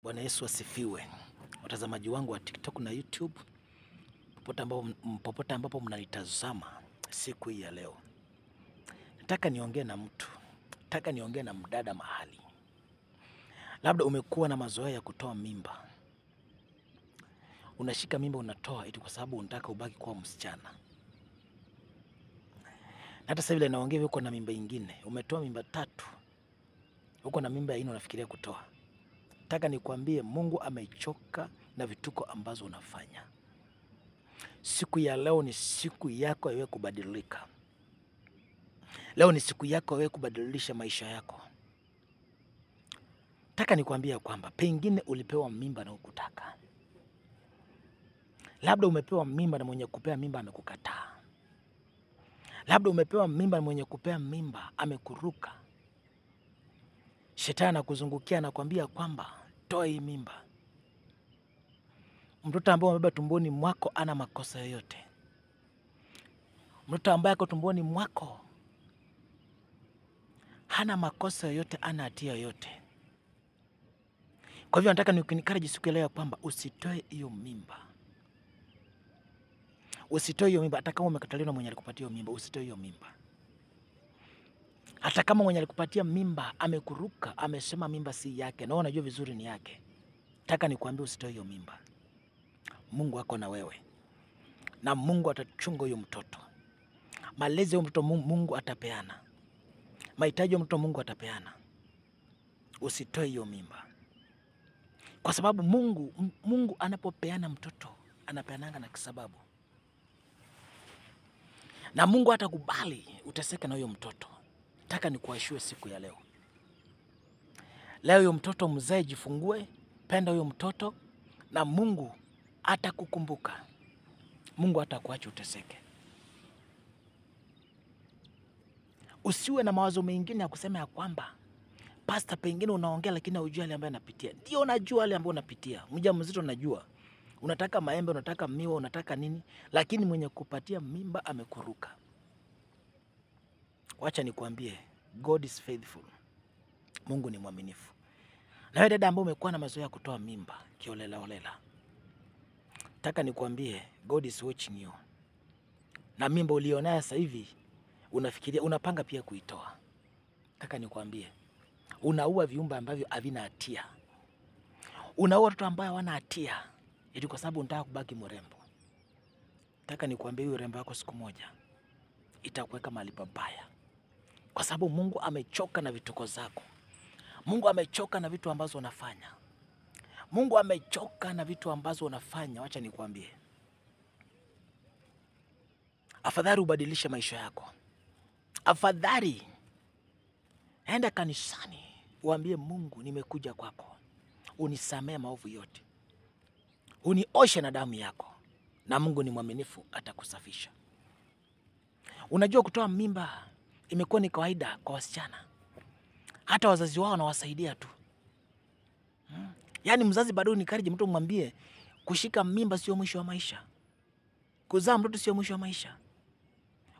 Bwana Yesu asifiwe. Watazamaji wangu wa TikTok na YouTube, popote ambapo mnanitazama siku hii ya leo, nataka niongee na mtu, nataka niongee na mdada mahali. Labda umekuwa na mazoea ya kutoa mimba. Unashika mimba unatoa eti kwa sababu unataka ubaki kuwa msichana. Na hata sasa vile naongea uko na mimba ingine, umetoa mimba tatu, uko na mimba ya nne unafikiria kutoa. Nataka nikwambie Mungu amechoka na vituko ambazo unafanya. Siku ya leo ni siku yako wewe kubadilika. Leo ni siku yako wewe kubadilisha maisha yako. Nataka nikwambie kwamba pengine ulipewa mimba na hukutaka. Labda umepewa mimba na mwenye kupea mimba amekukataa. Labda umepewa mimba na mwenye kupea mimba amekuruka. Shetani anakuzungukia na kuambia kwamba toa hii mimba. Mtoto ambaye umebeba tumboni mwako ana makosa yoyote. Mtoto ambaye ako tumboni mwako hana makosa yoyote, hana hatia yoyote. Kwa hivyo nataka nikuencourage siku ya leo kwamba usitoe hiyo mimba. Usitoe hiyo mimba hata kama umekataliwa na mwenye alikupatia hiyo mimba, usitoe hiyo mimba. Hata kama mwenye alikupatia mimba amekuruka, amesema mimba si yake, na wewe unajua vizuri ni yake. Nataka nikwambie usitoe hiyo mimba. Mungu ako na wewe. Na Mungu atachunga huyo mtoto. Malezi ya mtoto Mungu atapeana. Mahitaji ya mtoto Mungu atapeana. Usitoe hiyo mimba. Kwa sababu Mungu anapopeana mtoto, anapeananga na sababu. Na Mungu hatakubali uteseke na huyo mtoto. Nataka nikuashue siku ya leo. Leo huyo mtoto mzae, jifungue, penda huyo mtoto na Mungu atakukumbuka. Mungu hatakuacha uteseke. Usiwe na mawazo mengine ya kusema ya kwamba pastor, pengine unaongea lakini hujui yale ambayo anapitia. Ndio, najua yale ambayo unapitia. Mjamzito najua. Unataka maembe, unataka miwa, unataka nini, lakini mwenye kupatia mimba amekuruka. Wacha nikuambie, God is faithful. Mungu ni mwaminifu. Na wewe dada ambaye umekuwa na mazoea ya kutoa mimba kiolela olela, nataka nikuambie God is watching you. Na mimba ulionayo sasa hivi unafikiria, unapanga pia kuitoa. Nataka nikuambie, unaua viumbe ambavyo havina hatia. Unaua watoto ambao hawana hatia eti kwa sababu unataka kubaki mrembo. Nataka nikuambie hiyo urembo wako siku moja itakuweka mahali pabaya. Kwa sababu Mungu amechoka na vituko zako. Mungu amechoka na vitu ambazo unafanya. Mungu amechoka na vitu ambazo unafanya. Wacha nikuambie, afadhali ubadilishe maisha yako. Afadhali enda kanisani uambie Mungu, nimekuja kwako, unisamee maovu yote, unioshe na damu yako, na Mungu ni mwaminifu, atakusafisha. Unajua kutoa mimba imekuwa ni kawaida kwa wasichana, hata wazazi wao wanawasaidia tu. Yaani mzazi bado ni kariji mtu umwambie kushika mimba sio mwisho wa maisha, kuzaa mtoto sio mwisho wa maisha.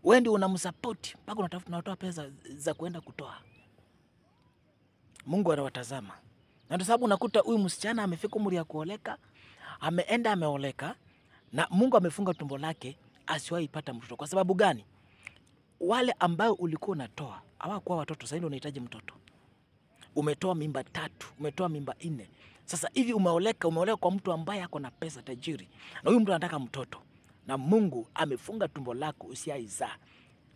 Wewe ndio unamsupport mpaka unatafuta, unatoa pesa za kuenda kutoa. Mungu anawatazama. Na ndio sababu unakuta huyu msichana amefika umri ya kuoleka, ameenda ameoleka, na Mungu amefunga tumbo lake asiwahi pata mtoto. Kwa sababu gani? Wale ambao ulikuwa unatoa hawakuwa watoto, sasa ndio unahitaji mtoto. Umetoa mimba tatu, umetoa mimba nne. Sasa hivi umeoleka, umeoleka kwa mtu ambaye ako na pesa, tajiri. Na huyu mtu anataka mtoto. Na Mungu amefunga tumbo lako usiaizaa.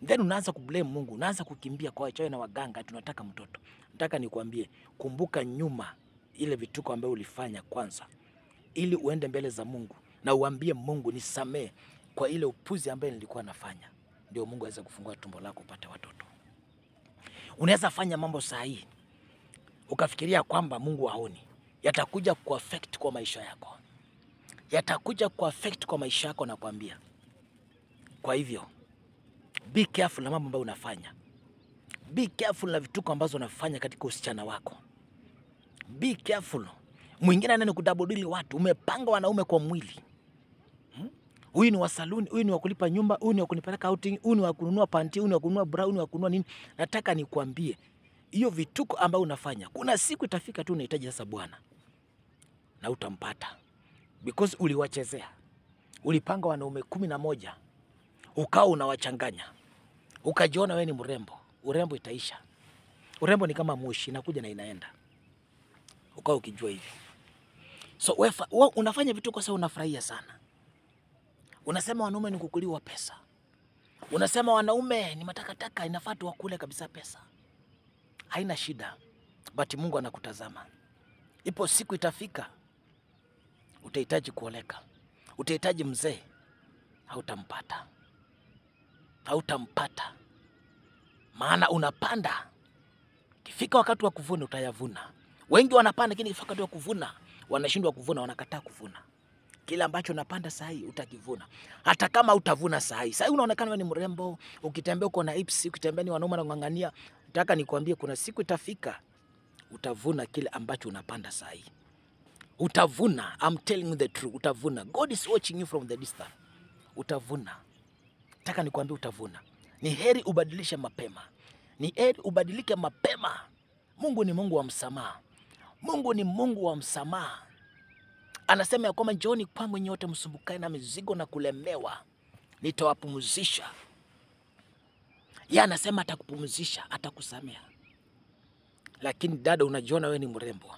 Then unaanza kublame Mungu, unaanza kukimbia kwa wachawi na waganga, tunataka mtoto. Nataka nikwambie, kumbuka nyuma ile vituko ambayo ulifanya kwanza, ili uende mbele za Mungu na uambie Mungu, nisamee kwa ile upuzi ambayo nilikuwa nafanya. Ndio Mungu aweze kufungua tumbo lako upate watoto. Unaweza fanya mambo sahihi ukafikiria kwamba Mungu haoni, yatakuja kuaffect kwa maisha yako, yatakuja kuaffect kwa maisha yako, nakwambia. Kwa hivyo be careful na mambo ambayo unafanya. Be careful na vituko ambazo unafanya katika usichana wako. Be careful. Mwingine anani kudabodili watu, umepanga wanaume kwa mwili. Huyu ni wa saluni, huyu ni wa kulipa nyumba, huyu ni wa kunipeleka outing, huyu ni wa kununua panty, huyu ni wa kununua bra, huyu ni wa kununua nini. Nataka nikuambie, hiyo vituko ambayo unafanya, kuna siku itafika tu unahitaji sasa Bwana. na utampata. Because uliwachezea. Ulipanga wanaume 11, ukawa unawachanganya. Ukajiona wewe ni mrembo. Urembo itaisha. Urembo ni kama moshi, inakuja na inaenda. Ukawa ukijua hivyo. So wewe unafanya vitu kwa sababu unafurahia sana. Unasema wanaume ni kukuliwa pesa. Unasema wanaume ni matakataka, inafaa tu wakule kabisa pesa. Haina shida. But Mungu anakutazama. Ipo siku itafika, utahitaji kuoleka. Utahitaji mzee, hautampata. Hautampata. Maana unapanda. Ikifika wakati wa kuvuna utayavuna. Wengi wanapanda lakini ikifika wakati wa kuvuna wanashindwa kuvuna, wanakataa kuvuna. Kila ambacho unapanda saa hii utakivuna. Hata kama utavuna saa hii. Saa hii unaonekana wewe ni mrembo, ukitembea uko na hips, ukitembea ni wanaume wanang'ang'ania. Nataka nikwambie kuna siku itafika utavuna kile ambacho unapanda saa hii. Utavuna. I'm telling you the truth. Utavuna. God is watching you from the distance. Utavuna. Nataka nikwambie utavuna. Ni heri ubadilishe mapema. Ni heri ubadilike mapema. Mungu ni Mungu wa msamaha. Mungu ni Mungu wa msamaha. Anasema ya kwamba njooni kwangu nyote msumbukae na mizigo na kulemewa, nitawapumzisha. Yeye anasema atakupumzisha, atakusamea. Lakini dada, unajiona wewe ni mrembo.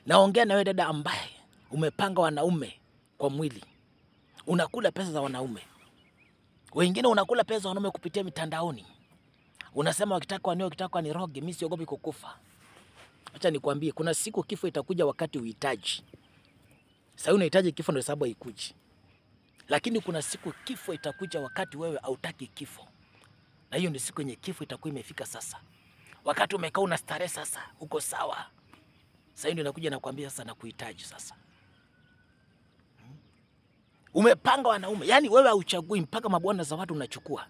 Naongea na wewe dada ambaye umepanga wanaume kwa mwili. Unakula pesa za wanaume. Wengine unakula pesa za wanaume kupitia mitandaoni. Unasema wakitaka wanioe, wakitaka waniroge, mimi siogopi kukufa. Acha nikwambie, kuna siku kifo itakuja wakati uhitaji. Sasa unahitaji kifo ndio sababu haikuji. Lakini kuna siku kifo itakuja wakati wewe hautaki kifo. Na hiyo ndio siku yenye kifo itakuwa imefika sasa. Wakati umekaa una starehe sasa, uko sawa. Sasa ndio nakuja nakwambia sasa nakuhitaji sasa. Umepanga wanaume, yani wewe hauchagui mpaka mabwana za watu unachukua.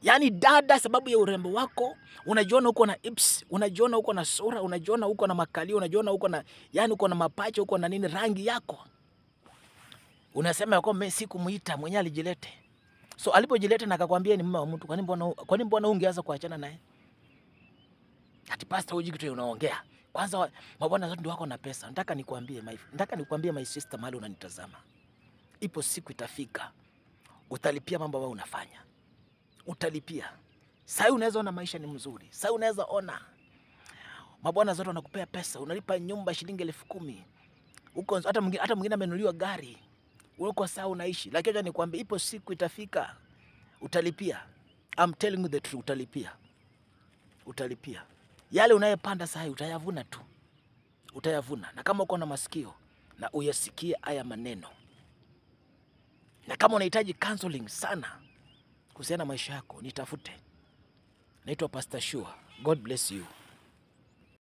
Yani dada, sababu ya urembo wako, unajiona uko na hips, unajiona uko na sura, unajiona uko na makalio, unajiona uko na, yani uko na mapacha, uko na nini, rangi yako. Unasema kwamba mimi sikumuita, mwenyewe alijilete. So alipojileta na akakwambia ni mume wa mtu, kwa nini mbona ungeanza kuachana naye? Ati pastor, hujui kitu unaongea. Kwanza mabwana zote ndio wako na pesa. Nataka nikwambie my sister, mahali unanitazama. Ipo siku itafika utalipia mambo ambayo unafanya. Utalipia. Sasa unaweza ona maisha ni mzuri. Sasa unaweza ona mabwana zote wanakupea pesa, unalipa nyumba shilingi 10,000. Uko hata mwingine amenunuliwa gari. Uko sawa unaishi. Lakini acha nikwambie ipo siku itafika utalipia. I'm telling you the truth, utalipia. Utalipia. Yale unayepanda sasa utayavuna tu. Utayavuna. Na kama uko na masikio na uyasikie haya maneno. Na kama unahitaji counseling sana kuhusiana na maisha yako, nitafute. Naitwa Pastor Shua. God bless you.